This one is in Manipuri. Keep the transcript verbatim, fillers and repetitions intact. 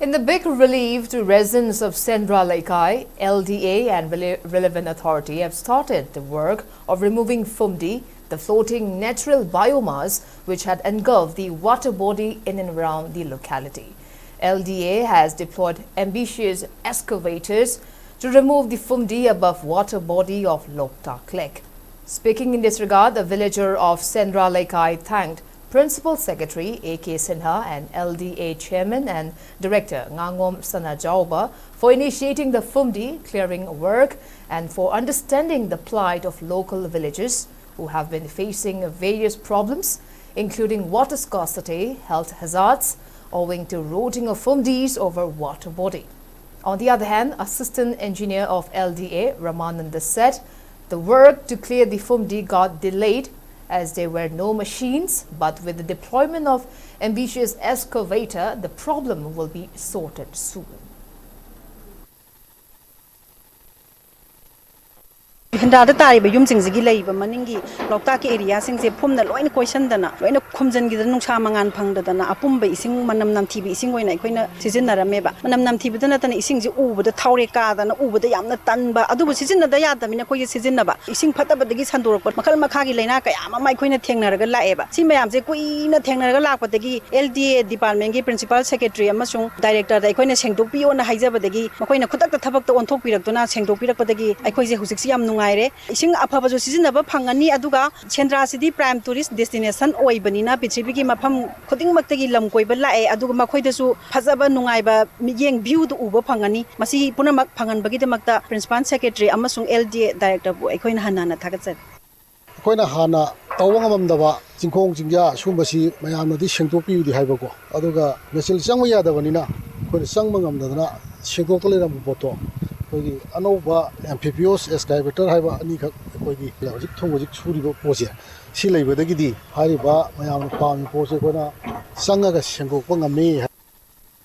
In the big relief to residents of Sendra Leikai, L D A and rele- relevant authority have started the work of removing fumdi, the floating natural biomass which had engulfed the water body in and around the locality. L D A has deployed ambitious excavators to remove the fumdi above water body of Loktak Lake. Speaking in this regard, the villager of Sendra Leikai thanked Principal Secretary A K Sinha and L D A Chairman and Director Ngangom Sanajaoba for initiating the fumdi clearing work and for understanding the plight of local villagers who have been facing various problems, including water scarcity, health hazards, owing to rotting of fumdis over water body. On the other hand, Assistant Engineer of L D A, Ramananda, said the work to clear the fumdi got delayed as there were no machines, but with the deployment of ambitious excavator, the problem will be sorted soon. ꯍꯤꯟꯗꯥꯗ ꯇꯥꯔꯤꯕ ꯌꯨꯝꯁꯤꯡꯁꯤꯒꯤ ꯂꯩꯔꯤꯕ ꯃꯅꯤꯡꯒꯤ ꯂꯣꯛꯇꯥꯛꯀꯤ ꯑꯦꯔꯤꯌꯥꯁꯤꯡꯁꯦ ꯐꯨꯝꯅ ꯂꯣꯏꯅ ꯀꯣꯏꯁꯟꯗꯅ, ꯂꯣꯏꯅ ꯈꯨꯝꯖꯤꯟꯈꯤꯗꯅ, ꯅꯨꯡꯁꯥ ꯃꯉꯥꯜ ꯐꯪꯗꯗꯅ ꯑꯄꯨꯝꯕ ꯏꯁꯤꯡ ꯃꯅꯝ ꯅꯝꯊꯤꯕ ꯏꯁꯤꯡ ꯑꯣꯏꯅ ꯑꯩꯈꯣꯏꯅ ꯁꯤꯖꯤꯟꯅꯔꯝꯃꯦꯕ꯫ ꯃꯅꯝ ꯅꯝꯊꯤꯕꯗ ꯅꯠꯇꯅ ꯏꯁꯤꯡꯁꯦ ꯎꯕꯗ ꯊꯥꯎꯔꯦꯛ ꯀꯥꯗꯅ, ꯎꯕꯗ ꯌꯥꯝꯅ ꯇꯟꯕ, ꯑꯗꯨꯕꯨ ꯁꯤꯖꯤꯟꯅꯗ ꯌꯥꯗꯕꯅꯤꯅ ꯑꯩꯈꯣꯏꯁꯦ ꯁꯤꯖꯤꯟꯅꯕ꯫ ꯏꯁꯤꯡ ꯐꯠꯇꯕꯗꯒꯤ ꯁꯟꯗꯣꯔꯛꯄ ꯃꯈꯜ ꯃꯈꯥꯒꯤ ꯂꯥꯏꯅꯥ ꯀꯌꯥ ꯑꯃ ꯑꯩꯈꯣꯏꯅ ꯊꯦꯡꯅꯔꯒ ꯂꯥꯛꯑꯦꯕ꯫ ꯁꯤ ꯃꯌꯥꯝꯁꯦ ꯀꯨꯏꯅ ꯊꯦꯡꯅꯔꯒ ꯂꯥꯛꯄꯗꯒꯤ L D A department ꯀꯤ Principal Secretary ꯑꯃꯁꯨꯡ Director ꯗ ꯑꯩꯈꯣꯏꯅ ꯁꯦꯡꯗꯣꯛꯄꯤꯌꯣꯅ ꯍꯥꯏꯖꯕꯗꯒꯤ ꯃꯈꯣꯏꯅ ꯈꯨꯗꯛꯇ ꯊꯕꯛꯇ ꯑꯣꯟꯊꯣꯛꯄꯤꯔꯛꯇꯨꯅ ꯁꯦꯡꯗꯣꯛꯄꯤꯔꯛꯄꯗꯒꯤ ꯑꯩꯈꯣꯏꯁꯦ ꯍꯧꯖꯤꯛꯁꯤ ꯌꯥꯝ ꯅꯨꯡꯉꯥꯏꯔꯦ꯫ ꯏꯁꯤꯡ ꯑꯐꯕꯁꯨ ꯁꯤꯖꯤꯟꯅꯕ ꯐꯪꯉꯅꯤ, ꯑꯗꯨꯒ ꯁꯦꯟꯗ꯭ꯔꯥꯁꯤꯗꯤ prime tourist destination ꯑꯣꯏꯕꯅꯤꯅ ꯄ꯭ꯔꯤꯊꯤꯕꯤꯒꯤ ꯃꯐꯝ ꯈꯨꯗꯤꯡꯃꯛꯇꯒꯤ ꯂꯝ ꯀꯣꯏꯕ ꯂꯥꯛꯑꯦ, ꯑꯗꯨꯒ ꯃꯈꯣꯏꯗꯁꯨ ꯐꯖꯕ ꯅꯨꯡꯉꯥꯏꯕ ꯃꯤꯠꯌꯦꯡ view ꯗꯨ ꯎꯕ ꯐꯪꯉꯅꯤ꯫ ꯃꯁꯤ ꯄꯨꯝꯅꯃꯛ ꯐꯪꯍꯟꯕꯒꯤꯗꯃꯛꯇ Principal Secretary ꯑꯃꯁꯨꯡ L D A Director ꯕꯨ ꯑꯩꯈꯣꯏꯅ ꯍꯟꯅ ꯍꯟꯅ ꯊꯥꯒꯠꯆꯔꯤ꯫ ꯑꯩꯈꯣꯏꯅ ꯍꯥꯟꯅ ꯇꯧꯕ ꯉꯝꯃꯝꯗꯕ ꯆꯤꯡꯈꯣꯡ ꯆꯤꯡꯌꯥ ꯁꯨꯝꯕꯁꯤ ꯃꯌꯥꯝꯅꯗꯤ ꯁꯦꯡꯗꯣꯛꯄꯤꯌꯨꯗꯤ ꯍꯥꯏꯕꯀꯣ, ꯑꯗꯨꯒ ꯃꯦꯆꯤꯟ ꯆꯪꯕ ꯌꯥꯗꯕꯅꯤꯅ ꯑꯩꯈꯣꯏꯅ ꯆꯪꯕ ꯉꯝꯗꯗꯅ ꯁꯦꯡꯗꯣꯛꯇ ꯂꯩꯔꯝꯕ ꯄꯣꯠꯇꯣ ꯑꯩꯈꯣꯏꯒꯤ ꯑꯅꯧꯕ Amphibious Excavator ꯍꯥꯏꯕ ꯑꯅꯤꯈꯛ ꯑꯩꯈꯣꯏꯒꯤ ꯍꯧꯖꯤꯛ ꯊꯣꯡ ꯍꯧꯖꯤꯛ ꯁꯨꯔꯤꯕ ꯄꯣꯠꯁꯦ ꯁꯤ ꯂꯩꯕꯗꯒꯤꯗꯤ ꯍꯥꯏꯔꯤꯕ ꯃꯌꯥꯝꯅ ꯄꯥꯝꯃꯤꯕ ꯄꯣꯠꯁꯦ ꯑꯩꯈꯣꯏꯅ ꯆꯪꯉꯒ ꯁꯦꯡꯗꯣꯛꯄ ꯉꯝꯃꯤ꯫